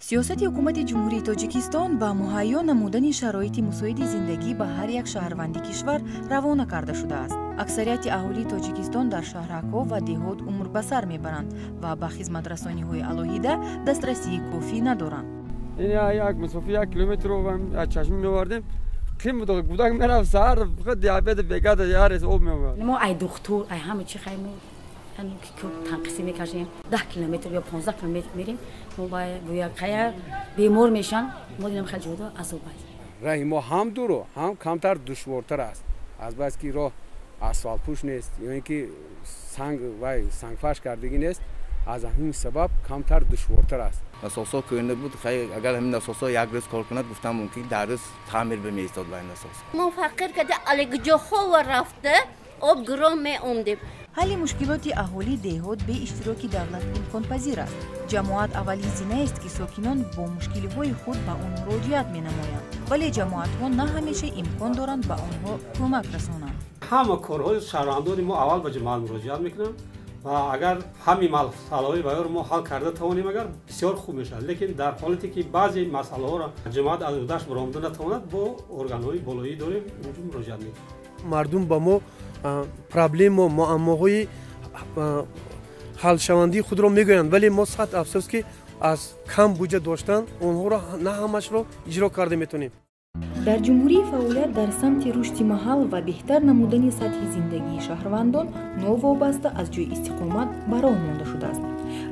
Сиёсати ҳукумати Ҷумҳурии Тоҷикистон ба муҳайё намудани шароити мусоиди зиндагӣ ба ҳар як шаҳрванди кишвар равона карда шудааст. Аксарияти аҳолии Тоҷикистон дар шаҳракҳо ва деҳот умр ба сар мебаранд ва ба хизматрасониҳои алоҳида дастрасии кофӣ надоранд. Ин як масофа 1 километрро аз чашма меовардем, қим буд, гудак мерафт, саҳар фақат диабет бегада ярес об меовард. Мо ай духтур, ай ҳама чи хай мо танқисӣ мекашем. 10 километр ё 15 километр мерем, мо қая бемор мешан, мо динам хеле ҷудо азоб аст. Раҳи мо ҳам дуру, ҳам камтар душвортар аст, азбаски роҳ асфалтпӯш нест ё ин ки санг вай сангфарш кардагӣ нест, аз ҳамин сабаб камтар душвортар аст. Насосҳо кӯҳна буд. Агар ҳамин насосҳо як рӯз кор кунад, гуфтам, мумкин дар рӯз таъмир бимеистод ба ин насос. Мо фақир када алегҷоҳова рафта об гирон меомдем. Ҳалли мушкилоти аҳолии деҳот бе иштироки давлат имконпазир аст. Ҷамоат аввалин зинаест, ки сокинон бо мушкилиҳои худ ба он муроҷиат менамоянд, вале ҷамоатҳо на ҳамеша имкон доранд ба онҳо кӯмак расонанд. Ҳама корҳои шаҳрвандони мо аввал ба ҷамоат муроҷиат мекунанд ва агар ҳамин масъалаҳои ваёро мо ҳал карда тавонем, агар бисёр хуб мешавад. Лекин дар ҳолате ки баъзе масъалаҳоро ҷамоат аз ӯҳдаш баромада натавонад, бо органҳои болоӣ дорем, онҷо муроҷиат мекунем. Мардум ба мо проблему, муаммоҳои ҳалшавандии худро мегӯянд, вале мо, сад афсӯс, ки аз кам буҷа доштан онҳоро на ҳамашро иҷро карда метавонем. Дар ҷумҳурӣ фаъолият дар самти рушди маҳал ва беҳтар намудани сатҳи зиндагии шаҳрвандон новобаста аз ҷойи истиқомат ба роҳ монда шудааст.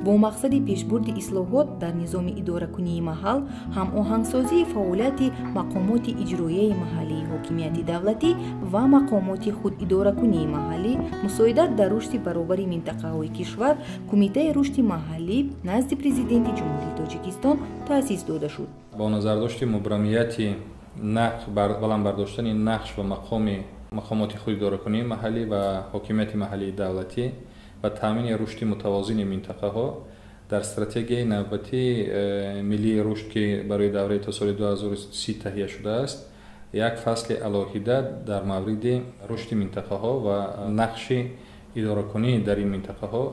Бо мақсади пешбурди ислоҳот дар низоми идоракунии маҳал, ҳамоҳангсозии фаъолияти мақомоти иҷроияи маҳаллии ҳокимияти давлатӣ ва мақомоти худидоракунии маҳаллӣ, мусоидат дар рушди баробари минтақаҳои кишвар, Кумитаи рушди маҳаллӣ назди Президенти Ҷумҳурии Тоҷикистон таъсис дода шуд. Бо назардошти мубрамияти баланд бардоштани нақш ва мақоми мақомоти худидоракунии маҳаллӣ ва ҳокимияти маҳаллии давлатӣ ва таъмини рушди мутавозини минтақаҳо, дар стратегияи навбатии миллии рушд, ки барои давраи то соли 2030 таҳия шудааст, як фасли алоҳида дар мавриди рушди минтақаҳо ва нақши идоракунӣ дар ин минтақаҳо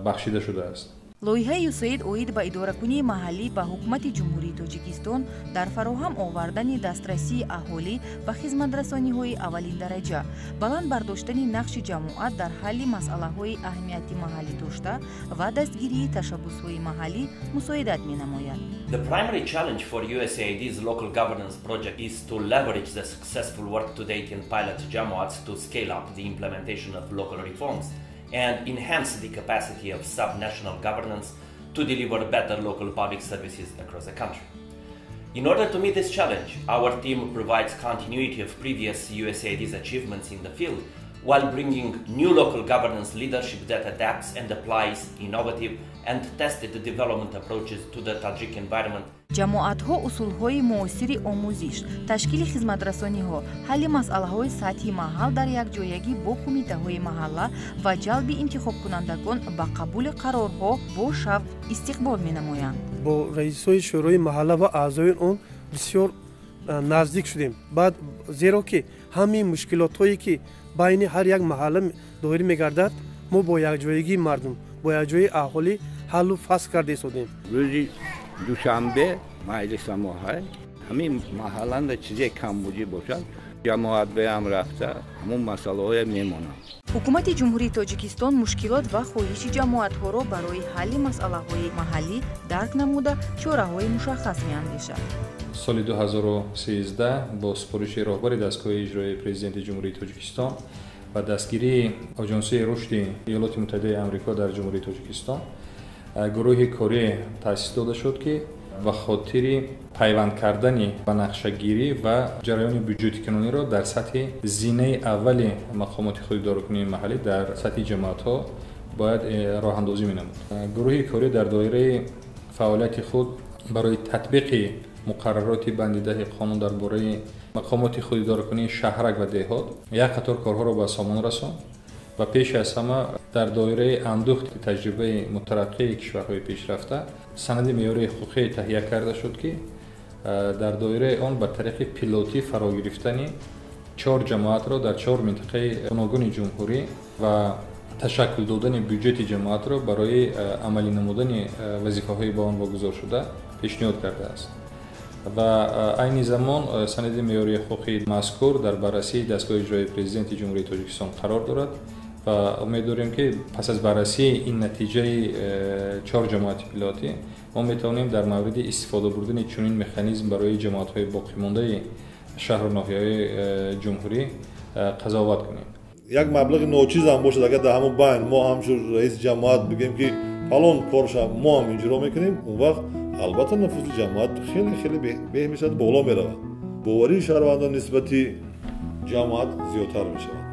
бахшида шудааст. Лоиҳаи ЮСАИД оид ба идоракунии маҳаллӣ ба ҳукумати Ҷумҳурии Тоҷикистон дар фароҳам овардани дастрасии аҳолӣ ба хизматрасониҳои аввалиндараҷа, баланд бардоштани нақши ҷамоат дар ҳалли масъалаҳои аҳамияти маҳаллӣ дошта ва дастгирии ташаббусҳои маҳаллӣ мусоидат менамояд. The primary challenge for USAID's local governance project is to leverage the successful work to date in pilot jamoats to scale up the implementation of local reforms and enhance the capacity of subnational governance to deliver better local public services across the country. In order to meet this challenge, our team provides continuity of previous USAID's achievements in the field while bringing new local governance leadership that adapts and applies innovative and tested development approaches to the Tajik environment. Ҷамоатҳо усулҳои муосири омӯзиш, ташкили хизматрасониҳо, ҳалли масъалаҳои сатҳи маҳал дар якҷоягӣ бо кумитаҳои маҳалла ва ҷалби интихобкунандагон ба қабули қарорҳо бо шавқ истиқбол менамоянд. Бо раисҳои шӯрои маҳалла ва аъзои он бисёр наздик шудем баъд, зеро ки ҳамин мушкилотҳое ки байни ҳар як маҳалла доир мегардад, мо бо якҷоягии мардум, бо якҷояи аҳолӣ ҳаллу фасл карда истодем. Рӯзи душанбе маҷлиса мо ҳай, ҳамин маҳалланда чизе камбудӣ бошад, ҷамоат беам рафта ҳамун масъалаҳое мемонанд. Ҳукумати Ҷумҳурии Тоҷикистон мушкилот ва хоҳиши ҷамоатҳоро барои ҳалли масъалаҳои маҳаллӣ дарк намуда, чораҳои мушаххас меандешад. Соли 2013 бо супориши роҳбари дастгоҳи иҷроияи Президенти Ҷумҳурии Тоҷикистон ва дастгирии Оҷонсии рушди Иёлоти Муттаҳидаи Амрико дар Ҷумҳурии Тоҷикистон гурӯҳи корӣ таъсис дода шуд, ки ба хотири пайванд кардани ба нақшагирӣ ва ҷараёни бюҷетикунониро дар сатҳи зинаи аввали мақомоти худидоракунии маҳаллӣ, дар сатҳи ҷамоатҳо бояд роҳандозӣ менамуд. Гурӯҳи корӣ дар доираи фаъолияти худ барои татбиқи муқаррароти банди 10-и қонун дар бораи мақомоти худидоракунии шаҳрак ва деҳот як қатор корҳоро ба сомон расонд ва пеш аз ҳама дар доираи андӯхти таҷрибаи мутараққии кишварҳои пешрафта санади меъёрии ҳуқуқӣ таҳия карда шуд, ки дар доираи он ба тариқи пилотӣ фаро гирифтани чор ҷамоатро дар чор минтақаи гуногуни ҷумҳурӣ ва ташаккул додани бюҷети ҷамоатро барои амалӣ намудани вазифаҳои ба он вогузор шуда. Пешниҳод кардааст ва айни замон санади меъёрии ҳуқуқии мазкур дар баррасии дастгоҳи иҷроии Президенти Ҷумҳурии Тоҷикистон қарор дорад ва умед дорем, ки пас аз баррасии ин натиҷаи чор ҷамоати пилотӣ мо метавонем дар мавриди истифода бурдани чунин механизм барои ҷамоатҳои боқимондаи шаҳру ноҳияҳои ҷумҳурӣ қазоват кунем. Як маблағи ночизам бошад, агар дар ҳамон байн мо ҳамчун раиси ҷамоат бигӯем, ки фалон корша мо ҳам иҷро мекунем, он вақт албатта нуфузи ҷамоат хеле хеле беҳ мешавад, боло меравад, боварии шаҳрвандон нисбати ҷамоат зиёдтар мешавад.